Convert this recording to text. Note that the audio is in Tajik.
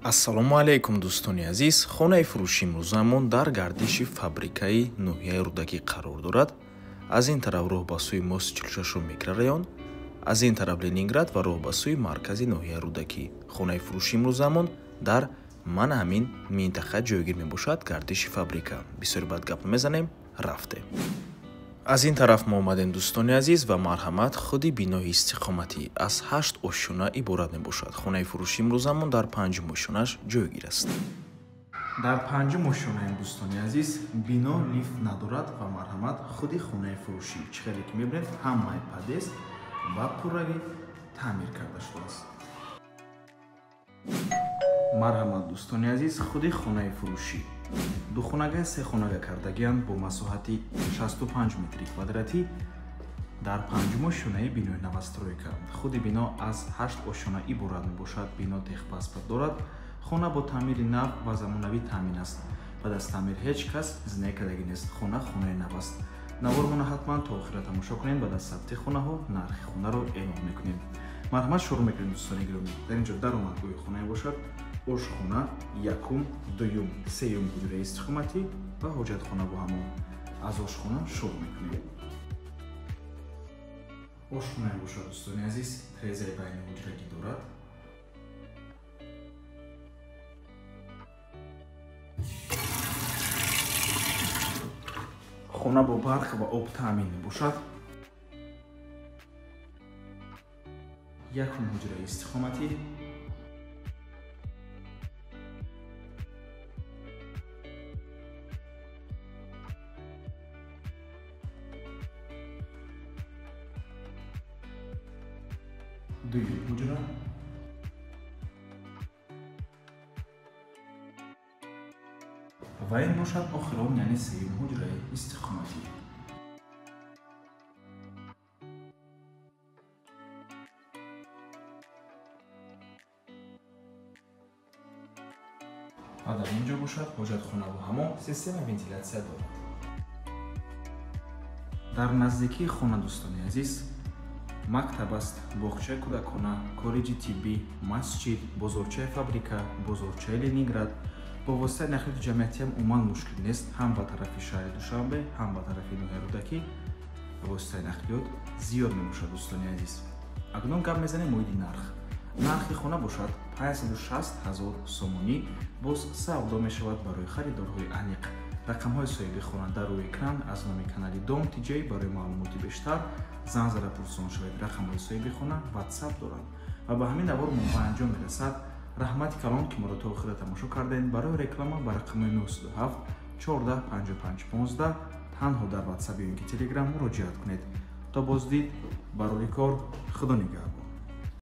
Ассалому алайкум дӯстони азиз. Хонаи фурӯши имрӯзамон дар гардиши фабрикаи ноҳияи Рӯдакӣ қарор дорад. Аз ин тараф роҳ ба сӯи мости 46 микрорайон, аз ин тараф Ленинград ва роҳ ба сӯи маркази ноҳияи Рӯдакӣ. Хонаи фурӯши имрӯзамон дар мана ҳамин минтақа ҷойгир мебошад, гардиши фабрика. Бисёри баъд гап мезанем, рафтем. Аз ин тараф мо омадем дӯстони азиз ва марҳамат, худи бинои истиқоматӣ аз 8 ошёна иборат мебошад. Хонаи фурӯши имрӯзамон дар 5-ум ошёнаш ҷойгир аст. Дар 5-ум ошёнаем дӯстони азиз, бино лифт надорад ва марҳамат, худи хонаи фурӯшӣ чӣ хеле ки мебинед, ҳамаи подъезд ва пуррагӣ таъмир карда шудааст. Марҳамат дӯстони азиз, худи хонаи фурӯшӣ ду хонага, се хонага кардагианд бо масоҳати 65 метри квадратӣ дар 5-ум ошёнаи бинои новостройка. Худи бино аз 8 ошёна иборат мебошад. Бино техпаспорт дорад. Хона бо таъмири нав ва замонавӣ таъмин аст. Баъд аз таъмир ҳеҷ кас зиндагӣ кардагӣ нест. Хона хонаи нав аст. Навормона ҳатман то охира тамошо кунед. Баъд аз сабти хонаҳо нархи хонаро эълон мекунем. Марҳамат, шурӯъ мекунем дӯстони гиромӣ. Дар ин ҷо даромадгоҳи хонае бошад, ошхона, якум, дуюм, сеюм ҳуҷраи истиқоматӣ ва ҳоҷатхона бо ҳамон. Аз ошхона шурӯъ мекунем. Ошхонае бошад дӯстони азиз, трезаи байни ҳуҷрагӣ дорад. Хона бо барқ ва об таъмин мебошад. Якум ҳуҷраи истиқоматӣ, дуюм ҳуҷра, ва ин бошад охирон, яъне сеюм ҳуҷраи истиқоматӣ. Ва дар ин ҷо бошад ҳоҷатхона бо ҳамон система вентилятсия дорад. Дар наздикии хона дӯстони азиз мактаб аст, боғчаи кӯдакона, коллеҷи тиббӣ, масҷид, бозорчаи фабрика, бозорчаи Ленинград. Бо воситаи нақлиёти ҷамъиятиам умуман мушкил нест. Ҳам ба тарафи шаҳри Душанбе, ҳам ба тарафи ноҳияи Рӯдакӣ воситаи нақлиёт зиёд мебошад дӯстони азиз. Акнун гап мезанем оиди нарх. Нархи хона бошад 560 000 сомонӣ, боз савдо мешавад барои харидорҳои аниқ. Рақамҳои соҳиби хона дар рӯи экран аз номи канали Дом ТЖ. Барои маълумоти бештар занг зада пурсон шавед. Рақамҳои соҳиби хона WhatsApp доранд. Ва ба ҳамин навор мо ба анҷом мерасад. Раҳмати калон ки моро то охира тамошо кардед. Барои реклама ба рақами 907 14 55 15 танҳо дар WhatsApp ё ин ки Telegram муроҷиат кунед. То боздид, барори кор, Худо нигаҳбон.